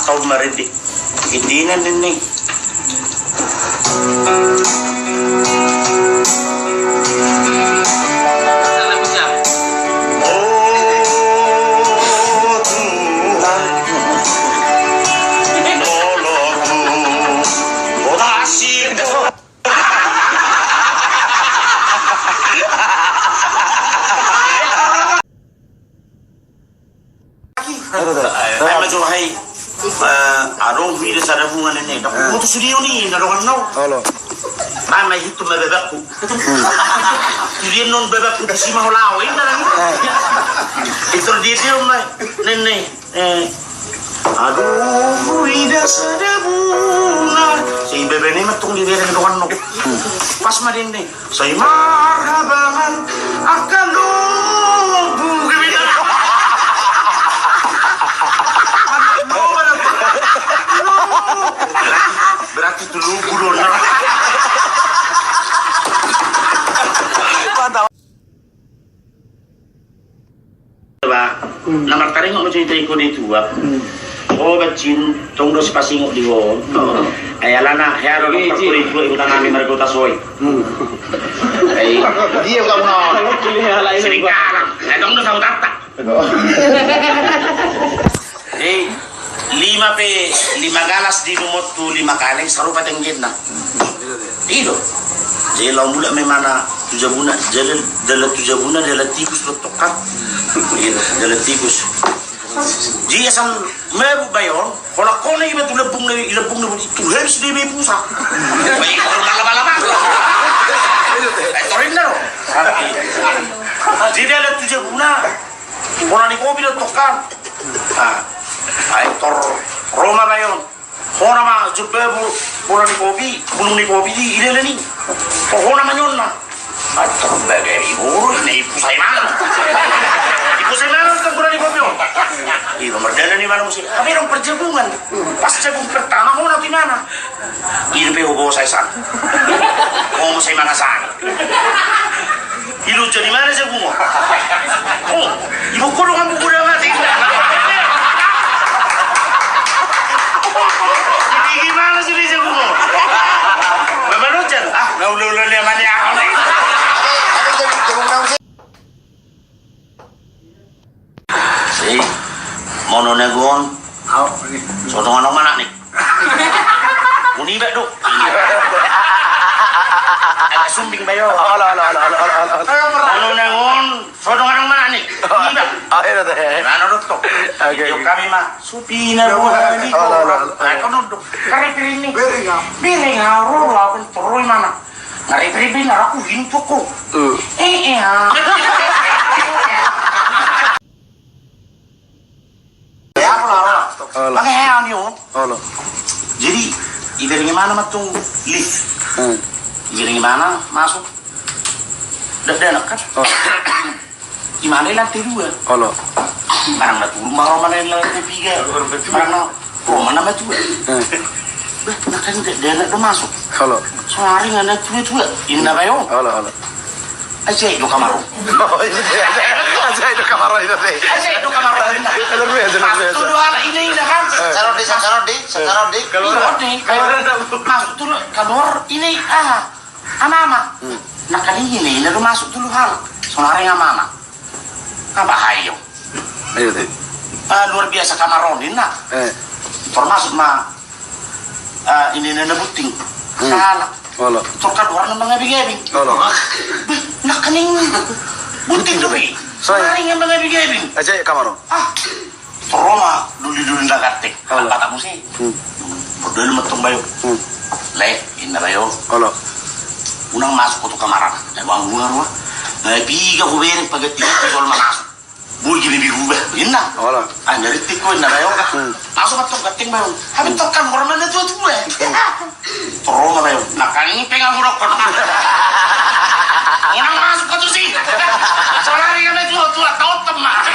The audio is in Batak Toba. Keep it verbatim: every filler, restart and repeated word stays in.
Kau marende. Intina ninna i. Oh, Tuhan, nolongku. Oh, nasib. Ai ma jo hai. Eh, adong huida sada bunga ninna i. Ndang huboto sude on i, na dongan nau. Olo. Ai ma ihuthon ma babangku. Tudian non babangku, tusi ma ho laho, inna nang i. Itor dia dia ma ninna i. Eh. Adong huida sada bunga. Sai bebene ma tong di bere dongan nau. Pas ma ninna i. Sai marhabangan angka lombu. Berarti tu lombu do na. Mantap. Ba, na martaringot ma jo hita ingkon i tuak. O, bancin, tong do sipasingot di ho. Ai alana hea do parpudi tuak i huta nami marga Hutasoit. Ai dia kamu na. Sering kalah. Ai tong do sahutanta. Jadi lima pe, lima galas di lumot tu lima kaleng, sarupa tenggenna. I do. Jadi laho mulak ma imana tu jabuna, jala dalan tu jabuna, dalan tikus do tong kan. I do, dalan tikus. Jadi asal mabuk bayon, holan hona iba tu lambungna, i lambungna, tu habis dia be pusa. Baik, lama-lama. Eh, torinna do. Jadi dalan tu jabuna, holan ni kopi do tong kan. Nah, ai tor ro ma bayon. Hona ma jombabu, bola ni kopi, bulung ni kopi, i dalan i. Hona ma nionna. Ai tor baga i boru, i na i pusa imana. I pusa imana tong bola ni kopi on. I ma mardalan imana muse. Hape adong parjabungan. Pas jabung pertama hona tu imana. I dope huboto sai san. Ho muse imana san. I do jadi mana jabung on? O, i bukku do kan bukku da mate. I gimana jadi jabung on? Mama lo jan. Ah, na ula-ula ni amani ahon i. Si, molo na gon. Au, ni. So dongan nang mana ni? Uni ba do. Agak sumbing bayo. Olo, olo, olo. Molo na gon, so dongan nang mana ni? Uni ba. Oh, iya, teh. Mana do to? Oke, oke. Kami ma supina buah ni. Olo, olo, olo. Ai kono do. Kare piring ni. Piring, ah. Piring, ah, ro, ro, aku toroi mana? Ngaripi-ripi na aku hintu ko. Hmm. Eh, eh, ah. Ya, aku lara. Olo. Pakai hea ni, oh. Olo. Jadi, ibereng imana ma tong lift. Hmm. Ibereng imana masuk. Dakdanak kan? Olo. Imana i lantai dua. Olo. Barang na turun ma ro ma na i lantai tiga. Barang na ro ma na matua. Hmm. Bah, na kan dakdanak do masuk. Olo. Sonari nga na tua-tua. Inna bayo. Olo, olo. Ajaib do kamar on. Oh, iya. Ajaib do kamar on, iya, teh. Ajaib do kamar on, inna. Luar biasa, luar biasa. Masuk tu do halak ina, ina kan. Eh. Saron di, saron di, saron di. Keluar. Keluar di. Keluar. Masuk tu do, keluar ina, ah. Ama-ama. Hmm. Na kan ina, ina do masuk tu do halak. Sonari ama-ama. Apa hayo? Ayo, teh. Ah, luar biasa kamar on, inna. Eh. Termasuk ma, ah, ina na bunting. Hmm. Salah. Olo. Tor kaluar na mangabing-abing. Olo. Beh, na kan i bunting do be. Sai. Sonari nga mangabing-abing. Ajaib kamar on. Ah. Tor ro ma duli-duli na ganteng. Olo. Patah muse. Hmm. Berdua ma tong bayo. Hmm. Lae, inna bayo. Olo. Unang masuk ho tu kamar an. Na bang bunga rua. Na piga hubereng paganti-ganti soal ma masuk. Boi gini dirubah. Inna. Olo. Ah, na rintik ho, inna bayo. Hmm. Masuk ma tong ganteng bayo. Hape tong kan hormat na tua-tua. Hmm. Tor ro ma bayo. Na kan i pe nga hudokkon. Unang masuk ho tusi. Sonari nga na tua-tua, taontem ma.